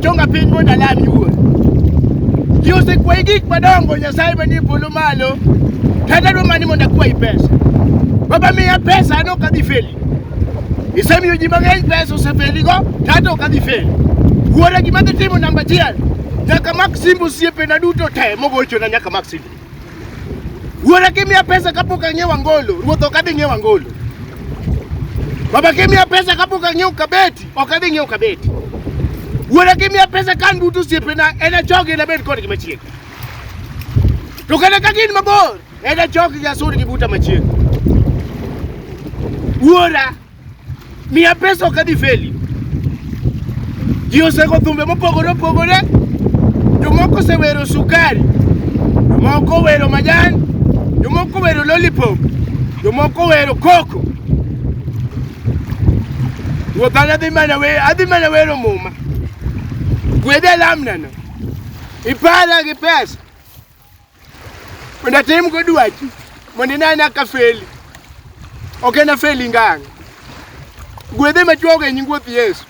chonga piny mondo alam wuon. Ji osekwayi gik madongo Nyasaye manie polo malo. Kata adwa mani mondo akwayi pesa. Baba miya pesa an ok adhi feli. Isemiyo ji mang'eny pesa osefeligo, to ok adhi feli. Wuora gima adhi timo namba achiel, nyaka mak simb osiepena duto te mogochona nyaka mak simb. Wuora kimiya pesa kapok ang'iewo angolo, ruoth ok adhi ng'iewo angolo. Baba kimiya pesa kapok ang'iewo kabeti, ok adhi ng'iewo kabeti. Wuora kimiya pesa ka an but osiepena, en achogi en abed kodgi machiegni. To kata ka gin mabor, en achokgi asudgi buta machiegni. Wuora, miya pesa ok adhi feli. Ji osego thumbe mopogore opogore. Jomoko osewero sukari, jomoko owero majan, jomoko owero lollipop, jomoko owero koko. Ruoth an adhi mana we, adhi mana wero muma. Gwedhe alamnano. Ipara gi pesa. Mondo atim go dwachi, mondo inena ka feli. Ok en afeli ngang'. Gwedhe machuok e nying Ruoth Yesu.